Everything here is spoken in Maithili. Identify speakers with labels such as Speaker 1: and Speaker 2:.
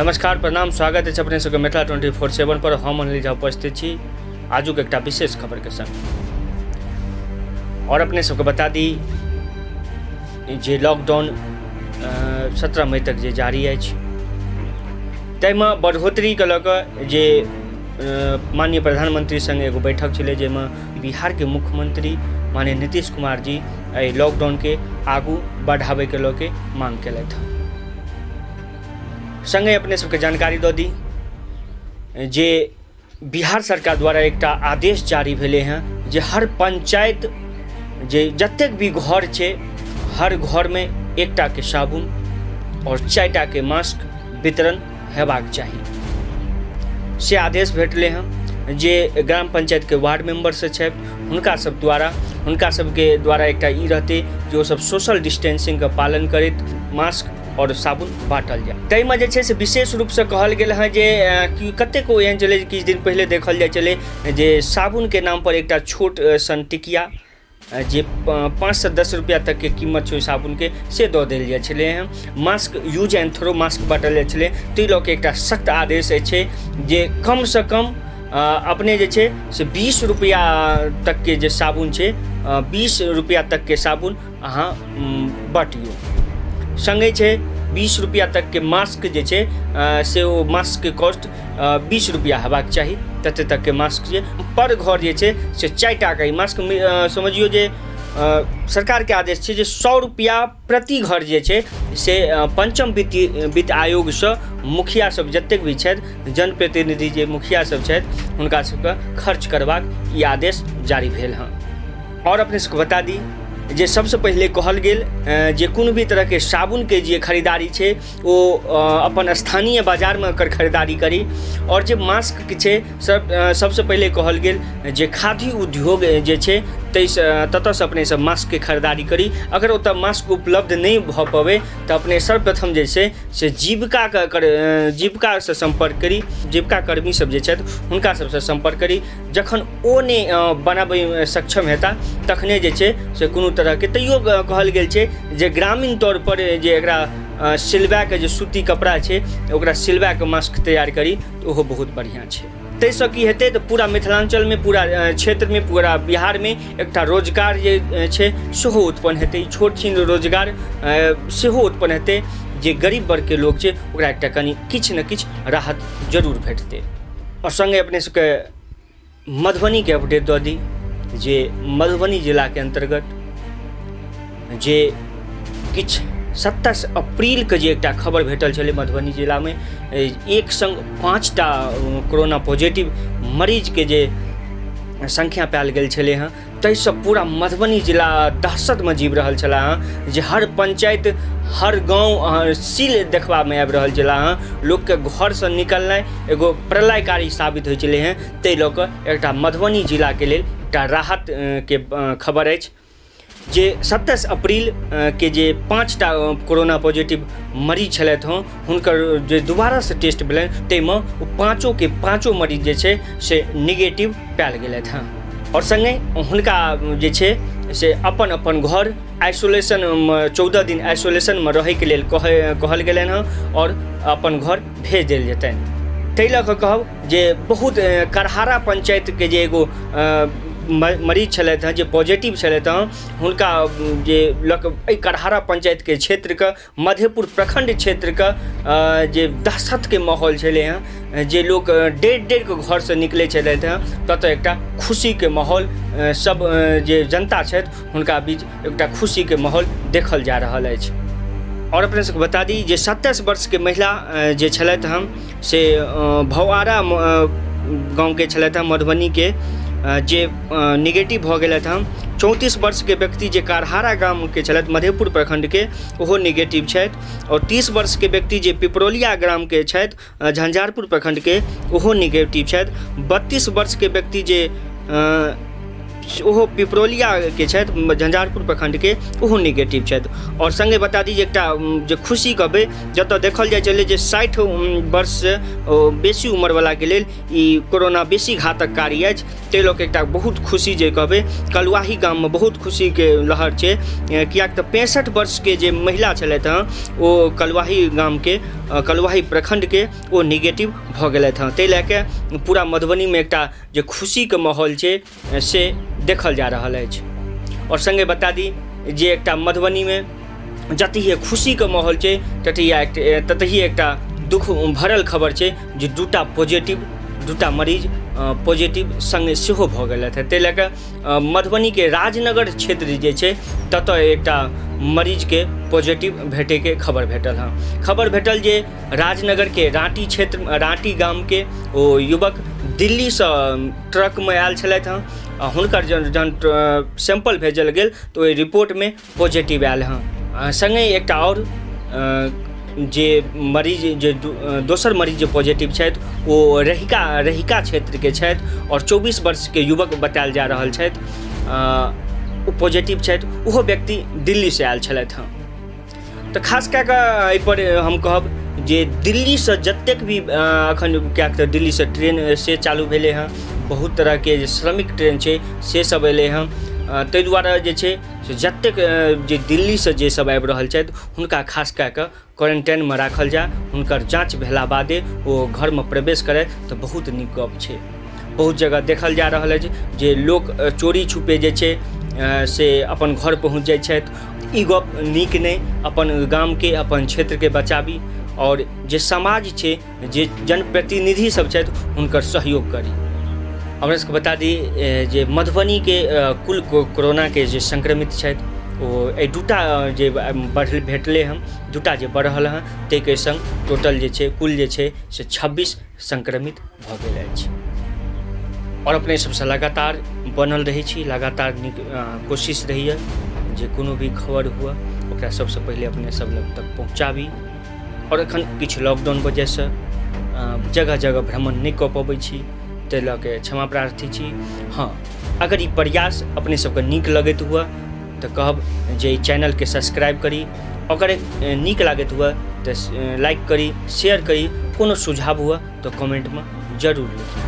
Speaker 1: नमस्कार, प्रणाम, स्वागत अछि अपने सबके मिथिला 24/7 पर। हम अनिल झा उपस्थित छी आजुक एकटा विशेष खबरके संग। और अपने सबके बता दी जे लॉकडाउन 17 मई तक जे जारी अछि, ताहिमे बढ़ोतरीके लऽ कऽ जे माननीय प्रधानमंत्री संग एगो बैठक छलै, जाहिमे बिहारके मुख्यमंत्री माननीय नीतीश कुमार जी एहि लॉकडाउनके आगू बढ़ाबैके लऽ के मांग केलथि हँ। सङ्गे अपने सबके जानकारी दऽ दी जे बिहार सरकार द्वारा एकटा आदेश जारी भेलै हँ जे हर पंचायत जे जतेक भी घर छै, हर घरमे एकटाके साबुन आओर 4टाके मास्क वितरण हेबाक चाही। से आदेश भेटलै हँ जे ग्राम पंचायतके वार्ड मेम्बर से छथि, हुनका सब द्वारा हुनका सबके द्वारा एकटा ई रहतै जे ओसब सोशल डिस्टेंसिंगके पालन करैत मास्क आओर साबुन बाँटल जाय। ताहिमे जे छै से विशेष रूपसँ कहल गेल हँ जे कि कतेको एहन छलै जे किछु दिन पहिले देखल जाइ छलै जे साबुनके नामपर एकटा छोट सन टिकिया जे 5 सँ 10 रुपैआ तकके कीमत छै ओहि साबुनके, से दऽ देल जाइ छलै हँ। Mask use and throw mask बाँटल जाइ छलै। ताहि लऽ कऽ एकटा सख्त आदेश अछि जे कमसँ कम अपने जे छै से 20 रुपैआ तकके जे साबुन छै, 20 रुपैआ तकके साबुन अहाँ बाँटियौ। सङ्गे छै 20 रुपैआ तकके मास्क जे छै से ओ मास्कके कॉस्ट 20 रुपैआ हेबाक चाही। तते तकके मास्क जे पर घर जे छै से 4टाके मास्क। समझियौ जे सरकारके आदेश छै जे 100 रुपैआ प्रति घर जे छै से पंचम वित्त वित्त आयोगसँ मुखिया सब जतेक भी छथि, जनप्रतिनिधि जे मुखिया सब छथि, हुनका सबके खर्च करबाक ई आदेश जारी भेल हँ। आओर अपने सबके बता दी जे सबसँ पहिले कहल गेल जे कोनो भी तरहके साबुनके जे खरीदारी छै, ओ अपन स्थानीय बाजारमे ओकर खरीदारी करी। आओर जे मास्कके छै, सब सबसँ पहिले कहल गेल जे खादी उद्योग जे छै, ताहिसँ ततऽसँ अपने सब मास्कके खरीदारी करी। अगर ओतऽ मास्क उपलब्ध नहि भऽ पबै, तऽ अपने सर्वप्रथम जे छै से जीविकाके एकर जीविकासँ सम्पर्क करी। जीविका कर्मी सब जे छथि, हुनका सबसँ सम्पर्क करी। जखन ओ नहि बनाबैमे सक्षम हेता, तखने जे छै से कोनो तरहके। तैयो कहल गेल छै जे ग्रामीण तौरपर जे एकरा सिलबाके जे सूती कपड़ा छै, ओकरा सिलबाके मास्क तैयार करी, तऽ ओहो बहुत बढ़िआँ छै। ताहिसँ की हेतै तऽ पूरा मिथिलाञ्चलमे, पूरा क्षेत्रमे, पूरा बिहारमे एकटा रोजगार जे छै सेहो उत्पन्न हेतै। छोट छिन रोजगार सेहो उत्पन्न हेतै। जे गरीब वर्गके लोक छै, ओकरा एकटा कनि किछु ने किछु राहत जरूर भेटतै। आओर सङ्गे अपने सबके मधुबनीके अपडेट दऽ दी जे मधुबनी जिलाके अन्तर्गत जे किछु 27 अप्रीलके जे एकटा खबर भेटल छलै, मधुबनी जिलामे एक सङ्ग 5टा कोरोना पॉजिटिव मरीजके जे संख्या पायल गेल छलै हँ, ताहिसँ पूरा मधुबनी जिला दहशतमे जीव रहल छलाह हँ, जे हर पंचायत, हर गाँव सील देखबामे आबि रहल छलाह हँ। लोकके घरसँ निकलनाइ एगो प्रलयकारी साबित होइ छलै हँ। ताहि लऽ कऽ एकटा मधुबनी जिलाके लेल एकटा राहतके खबर अछि जे 27 अप्रील के जे 5टा कोरोना पॉजिटिव मरीज छलथि हँ, हुनकर जे दोबारासँ टेस्ट भेलनि, ताहिमे ओ पाँचोके पाँचो मरीज जे छै से निगेटिव पायल गेलथि हँ। आओर सङ्गे हुनका जे छै से अपन अपन घर आइसोलेशन, 14 दिन आइसोलेशनमे रहैके लेल कहल गेलनि हँ आओर अपन घर भेज देल जेतनि। ताहि लऽ कऽ कहब जे बहुत करहारा पंचायतके जे एगो मरीज छलथि हँ, जे पॉजिटिव छलथि हँ, हुनका जे लऽ कऽ एहि करहारा पंचायतके क्षेत्रके, मधेपुर प्रखंड क्षेत्रके जे दहशतके माहौल छलै हँ, जे लोक डरि डरि कऽ घरसँ निकलै छलथि हँ, ततऽ एकटा खुशीके माहौल, सब जे जनता छथि हुनका बीच एकटा खुशीके माहौल देखल जा रहल अछि। आओर अपने सबके बता दी जे 27 वर्षके महिला जे छलथि हँ, से भौआरा गाँवके छलथि हँ, मधुबनीके, जे निगेटिव भऽ गेलथि हँ। 34 वर्षके व्यक्ति जे करहारा गामके छलथि, मधेपुर प्रखण्डके, ओहो निगेटिव छथि। आओर 30 वर्षके व्यक्ति जे पिपरौलिया ग्रामके छथि, झंझारपुर प्रखण्डके, ओहो निगेटिव छथि। 32 वर्षके व्यक्ति जे ओहो पिपरौलियाके छथि, झंझारपुर प्रखण्डके, ओहो निगेटिव छथि। आओर सङ्गे बता दी जे एकटा जे खुशी कहबै, जतऽ देखल जाइ छलै जे 60 वर्षसँ बेसी उमरवलाके लेल ई कोरोना बेसी घातककारी अछि, ताहि लऽ कऽ एकटा बहुत खुशी जे कहबै, कलुआही गाममे बहुत खुशीके लहर छै, किएक तऽ 65 वर्षके जे महिला छलथि हँ, ओ कलुआही गामके, कलुआही प्रखण्डके, ओ निगेटिव भऽ गेलथि हँ। ताहि लए कऽ पूरा मधुबनीमे एकटा जे खुशीके माहौल छै से देखल जा रहल अछि। आओर सङ्गे बता दी जे एकटा मधुबनीमे जतहिए खुशीके माहौल छै, ततहिए एकटा दुःख भरल खबर छै जे 2टा पॉजिटिव, 2टा मरीज पॉजिटिव सङ्गे सेहो भऽ गेलथि। ताहि लए कऽ मधुबनीके राजनगर क्षेत्र जे छै ततऽ एकटा मरीजके पॉजिटिव भेटैके खबर भेटल हँ। खबर भेटल जे राजनगरके राँटी क्षेत्र, राँटी गामके ओ युवक दिल्लीसँ ट्रकमे आयल छलथि हँ आ हुनकर जहन सैंपल भेजल गेल तऽ ओहि रिपोर्टमे पॉजिटिव आयल हँ। सङ्गहि एकटा आओर जे मरीज, जे दोसर मरीज जे पॉजिटिव छथि, ओ रहिका क्षेत्रके छथि आओर 24 वर्षके युवक बतायल जा रहल छथि, ओ पॉजिटिव छथि। ओहो व्यक्ति दिल्लीसँ आयल छलथि हँ। तऽ खास कए कऽ एहिपर हम कहब जे दिल्लीसँ जतेक भी एखन, किएक तऽ दिल्लीसँ ट्रेन से चालू भेलै हँ, बहुत तरहके जे श्रमिक ट्रेन छै से सब एलै हँ, ताहि दुआरे जे छै से जतेक जे दिल्लीसँ जे सब आबि रहल छथि, हुनका खास कए कऽ क्वारेन्टाइनमे राखल जाय, हुनकर जाँच भेला बादे ओ घरमे प्रवेश करथि तऽ बहुत नीक गप छै। बहुत जगह देखल जा रहल अछि जे लोक चोरी छुपे जे छै से अपन घर पहुँच जाइ छथि। ई गप नीक नहि। अपन गामके, अपन क्षेत्रके बचाबी आओर जे समाज छै, जे जनप्रतिनिधि सब छथि, हुनकर सहयोग करी। हमरा सबके बता दी जे मधुबनीके कुल कोरोनाके जे संक्रमित छथि, ओ एहि 2टा जे बढ़ भेटलै हँ, 2टा जे बढ़ल हँ, ताहिके सङ्ग टोटल जे छै, कुल जे छै से 26 संक्रमित भऽ गेल अछि। आओर अपने सबसँ लगातार बनल रहै छी, लगातार नीक कोशिश रहैए जे कोनो भी खबर हुअ, ओकरा सबसँ पहिले अपने सब लग तक पहुँचाबी। आओर एखन किछु लॉकडाउन वजहसँ जगह जगह भ्रमण नहि कऽ पबै छी, ताहि लऽ कऽ क्षमा प्रार्थी छी। हँ, अगर ई प्रयास अपने सबके नीक लगैत हुअ तऽ कहब जे ई चैनलके सब्सक्राइब करी, अगर नीक लागैत हुअ तऽ लाइक करी, शेयर करी, कोनो सुझाव हुअ तऽ कमेन्टमे जरूर लिखी।